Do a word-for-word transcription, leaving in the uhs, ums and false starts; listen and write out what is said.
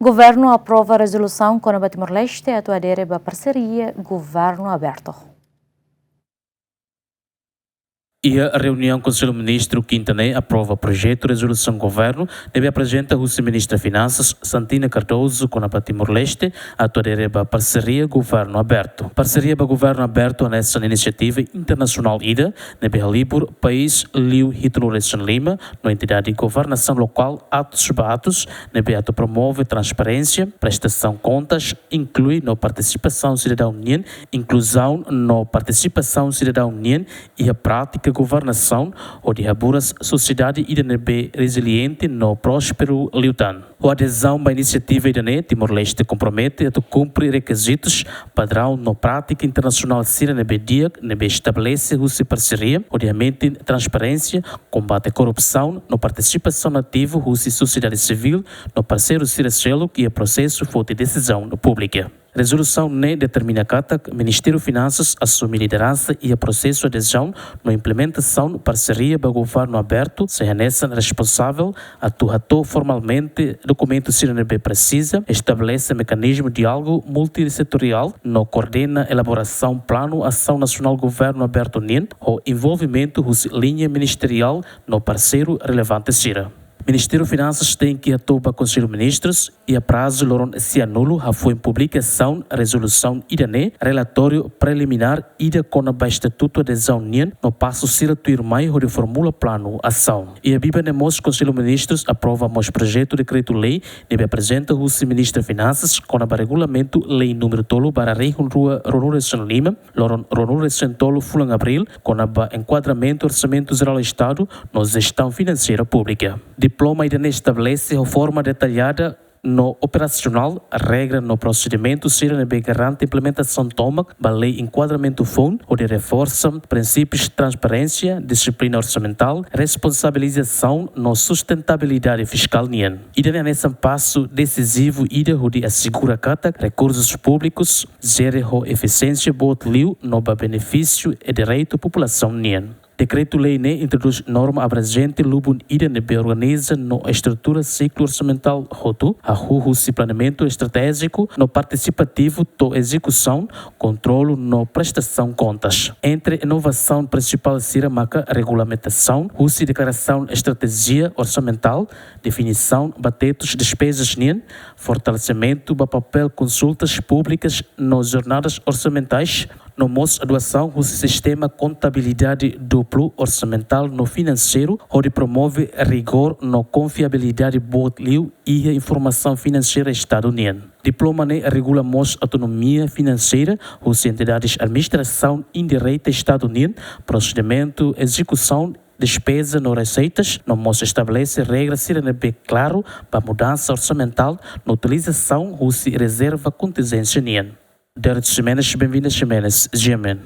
Governu aprova rezolusaun kona-ba Timor-Leste atu adere ba parseria governu abertu. Iha reuniaun Konsellu Ministru kinta ne'e aprova projetu rezolusaun governu ne'ebé aprezenta husi Ministra Finansas Santina Cardoso kona-ba Timor-Leste atu adere ba parseria governu abertu. Parseria ba governu abertu hanesan inisiativa internasionál ida ne'ebé halibur país liu hitu-lua resin lima no entidade governasaun lokál atus ba atus ne'ebé atu promove transparénsia, prestasaun kontas, inklui no partisipasaun sidadaun nian, inkluzaun no partisipasaun sidadaun nian iha prátika governasaun, hodi haburas sosiedade ida ne'ebé reziliente no prósperu liután. Ho adezaun ba inisiativa ida-ne'e, Timor-Leste kompromete atu kumpre rekizitus, padraun no prátika internasionál sira ne'ebé di'ak ne'ebé estabelese husi parseria, hodi hametin transparénsia, kombate korrupsaun no partisipasaun ativu husi sosiedade sivíl no parseiru sira seluk iha prosesu foti desizaun públika. Rezolusaun ne'e determina katak Ministériu Finansas asume lideransa iha prosesu adezaun no implementasaun parseria ba governu abertu, sei hanesan responsavel atu hato'o formalmente dokumentu sira ne'ebé presiza, estabelese mekanizmu diálogu multisetoriál no koordena elaborasaun planu asaun nasionál governu abertu nian, ho envolvimentu husi liña ministeriál no parseiru relevante sira. Ministériu Finansas tenke hato'o ba Konsellu Ministrus iha prazu loron sianulu hafoin publikasaun rezolusaun ida-ne'e, relatóriu preliminár ida kona-ba estatutu adezaun nian no pasu sira tuirmai hodi formula planu asaun. Iha biban ne'e mós Konsellu Ministrus aprova mós projetu dekretu-lei ne'ebé aprezenta husi Ministra Finansas kona-ba regulamentu lei númeru tolu barra rihun rua ruanulu resin lima, loron ruanulu resin tolu fulan Abríl, kona-ba enkuadramentu Orsamentu Jerál Estadu no jestaun finanseira públika. Diploma ida-ne'e estabelese ho forma detallada no operasionál regra no prosedimentu sira ne'ebé garante implementasaun tomak ba lei enkuadramentu foun, hodi reforsa prinsípius transparénsia, dixiplina orsamentál, responsabilizasaun no sustentabilidade fiskál nian. Ida-ne'e hanesan pasu desizivu ida hodi asegura katak rekursus públikus jere ho efisiénsia boot liu no ba benefísiu i direitu populasaun nian. Dekretu-lei ne'e introdús norma abranjente lubun ida ne'ebé organiza no estrutura siklu orsamentál hotu, hahú husi planeamentu estratéjiku no partisipativu to'o ezekusaun, kontrolu no prestasaun kontas. Entre inovasaun prinsipál sira maka regulamentasaun husi deklarasaun estratéjia orsamentál, definisaun ba tetus despezas nian, fortalesimentu ba papél konsultas públikas no jornadas orsamentais, no mós adosaun husi sistema kontabilidade duplu orsamentál no finanseiru, hodi promove rigór no konfiabilidade boot liu iha informasaun finanseira Estadu nian. Diploma ne'e regula mós autonomia finanseira husi entidades administrasaun indireta Estadu nian, prosedimentu ezekusaun, despeza no reseitas, no mós estabelese regra sira ne'ebé klaru ba mudansa orsamentál no utilizasaun husi rezerva kontinjénsia nian. Derek Ximenes, Benvinda Ximenes, G M N.